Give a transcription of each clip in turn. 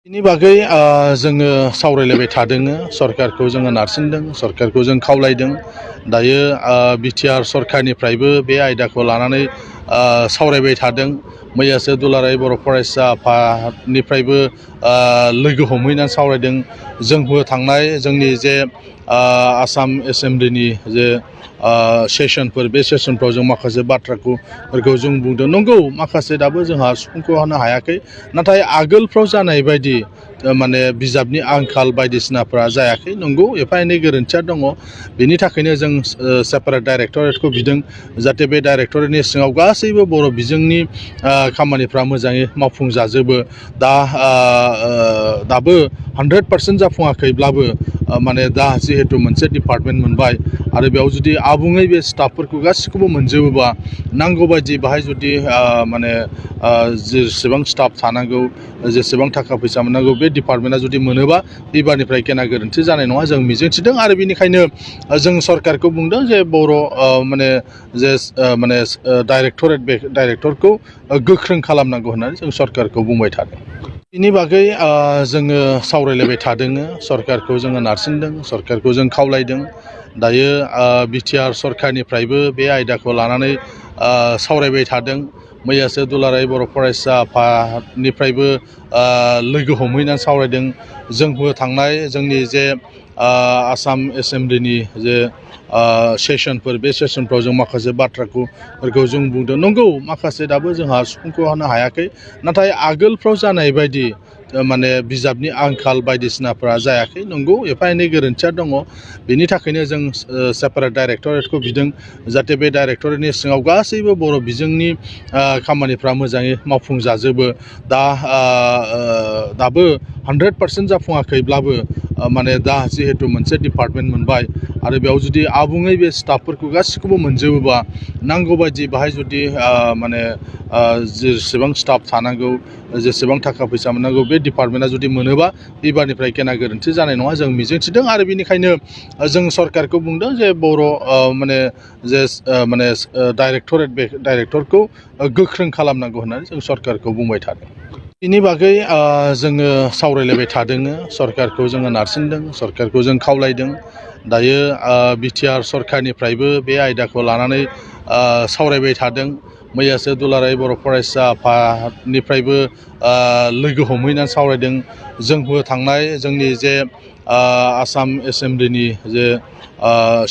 बेनि बागै जोङो सावरायलायबाय थादों सरकारखौ जोङो नारसिनदों सरकारखौ जों खावलायदों दायो B.T.R सरकारनिफ्रायबो बे आयदाखौ लानानै सावरायबाय थादों मैयासो दुलाराय बर' फरायसा आफादनिफ्रायबो लोगो हमहैनानै सावरायदों जोंबो थांनाय जोंनि जे आसाम एसेम्ब्लिनि जे सेसनफोर बे सेसनफ्राव जों माखासे बाथ्राफोरखौ जों बुंदों नंगौ माखासे दाबो जोंहा सुफुंखौ होनो हायाखै नाथाय आगोलफ्राव जानाय बायदि माने बिजाबनि आंखाल बायदिसिनाफ्रा जायाखै नंगौ एफा एनै गोरोन्थिया दङ बेनि थाखायनो जों सेपारेट डाइरेक्टरेटखौ बिदों जाहाथे बे डाइरेक्टरेटनि सिङाव गासैबो बर' बिजोंनि खामानिफ्रा मोजाङै मावफुंजाजोबो दाबो 100% जाफुङाखैब्लाबो माने दा जिहेतु मोनसे डिपार्टमेन्ट मोनबाय आरो बेयाव जुदि आबुङै बे स्टाफफोरखौ गासिखौबो मोनजोबोबा नांगौ बायदि बाहाय जुदि माने जेसेबां स्टाफ थानांगौ जेसेबां थाखा फैसा मोननांगौ बे डिपार्टमेन्टआ जुदि मोनोबा एबारनिफ्राय गेना गोरोन्थि जानाय नङा जों मिजिंथिदों आरो बेनिखायनो जों सरकारखौ बुंदों जे बर' माने जे माने डाइरेक्टरेट बे डाइरेक्टरखौ गोख्रों खालामनांगौ होननानै जों सरकारखौ बुंबाय थादों बेनि बागै जोङो सावरायलायबाय थादों सरकारखौ जोङो नारसिनदों सरकारखौ जों खावलायदों दायो B.T.R सरकारनिफ्रायबो बे आयदाखौ लानानै सावरायबाय थादों मैयासो दुलाराय बर' फरायसा आफादनिफ्रायबो लोगो हमहैनानै सावरायदों जोंबो थांनाय जोंनि जे आसाम एसेम्ब्लिनि जे सेसनफोर बे सेसनफ्राव जों माखासे बाथ्राफोरखौ जों बुंदों नंगौ माखासे दाबो जोंहा सुफुंखौ होनो हायाखै नाथाय आगोलफ्राव जानाय बायदि माने बिजाबनि आंखाल बायदिसिनाफ्रा जायाखै नंगौ एफा एनै गोरोन्थिया दङ बेनि थाखायनो जों सेपारेट डाइरेक्टरेटखौ बिदों जाहाथे बे डाइरेक्टरेटनि सिङाव गासैबो बर' बिजोंनि खामानिफ्रा मोजाङै मावफुंजाजोबो दाबो 100% जाफुङाखैब्लाबो माने दा जिहेतु मोनसे डिपार्टमेन्ट मोनबाय आरो बेयाव जुदि आबुङै बे स्टाफफोरखौ गासिखौबो मोनजोबोबा नांगौ बायदि बाहाय जुदि माने जेसेबां स्टाफ थानांगौ जेसेबां थाखा फैसा मोननांगौ बे डिपार्टमेन्टआ जुदि मोनोबा एबारनिफ्राय गेना गोरोन्थि जानाय नङा जों मिजिंथिदों आरो बेनिखायनो जों सरकारखौ बुंदों जे बर' माने जे माने डाइरेक्टरेट बे डाइरेक्टरखौ गोख्रों खालामनांगौ होननानै जों सरकारखौ बुंबाय थादों बेनि बागै जोङो सावरायलायबाय थादों सरकारखौ जोङो नारसिनदों सरकारखौ जों खावलायदों दायो B.T.R सरकारनिफ्रायबो बे आयदाखौ लानानै सावरायबाय थादों मैयासो दुलाराय बर' फरायसा आफादनिफ्रायबो लोगो हमहैनानै सावरायदों जोंबो थांनाय जोंनि जे आसाम एसेम्ब्लिनि जे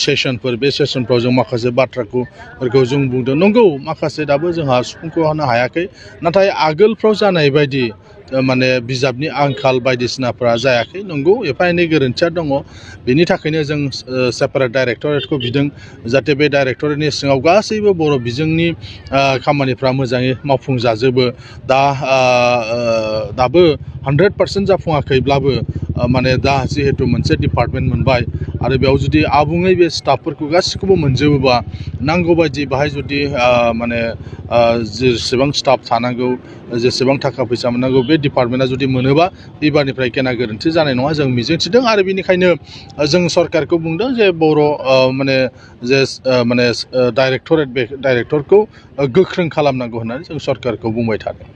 सेसनफोर बे सेसनफ्राव जों माखासे बाथ्राफोरखौ जों बुंदों नंगौ माखासे दाबो जोंहा सुफुंखौ होनो हायाखै नाथाय आगोलफ्राव जानाय बायदि माने बिजाबनि आंखाल बायदिसिनाफ्रा जायाखै नंगौ एफा एनै गोरोन्थिया दङ बेनि थाखायनो जों सेपारेट डाइरेक्टरेटखौ बिदों जाहाथे बे डाइरेक्टरेटनि सिङाव गासैबो बर' बिजोंनि खामानिफ्रा मोजाङै मावफुंजाजोबो दाबो 100% जाफुङाखैब्लाबो माने दा जिहेतु मोनसे डिपार्टमेन्ट मोनबाय आरो बेयाव जुदि आबुङै बे स्टाफफोरखौ गासिखौबो मोनजोबोबा नांगौ बायदि बाहाय जुदि माने जेसेबां स्टाफ थानांगौ जेसेबां थाखा फैसा मोननांगौ बे डिपार्टमेन्टआ जुदि मोनोबा एबारनिफ्राय गेना गोरोन्थि जानाय नङा जों मिजिंथिदों आरो बेनिखायनो जों सरकारखौ बुंदों जे बर' माने जे माने डाइरेक्टरेट बे डाइरेक्टरखौ गोख्रों खालामनांगौ होननानै जों सरकारखौ बुंबाय थादों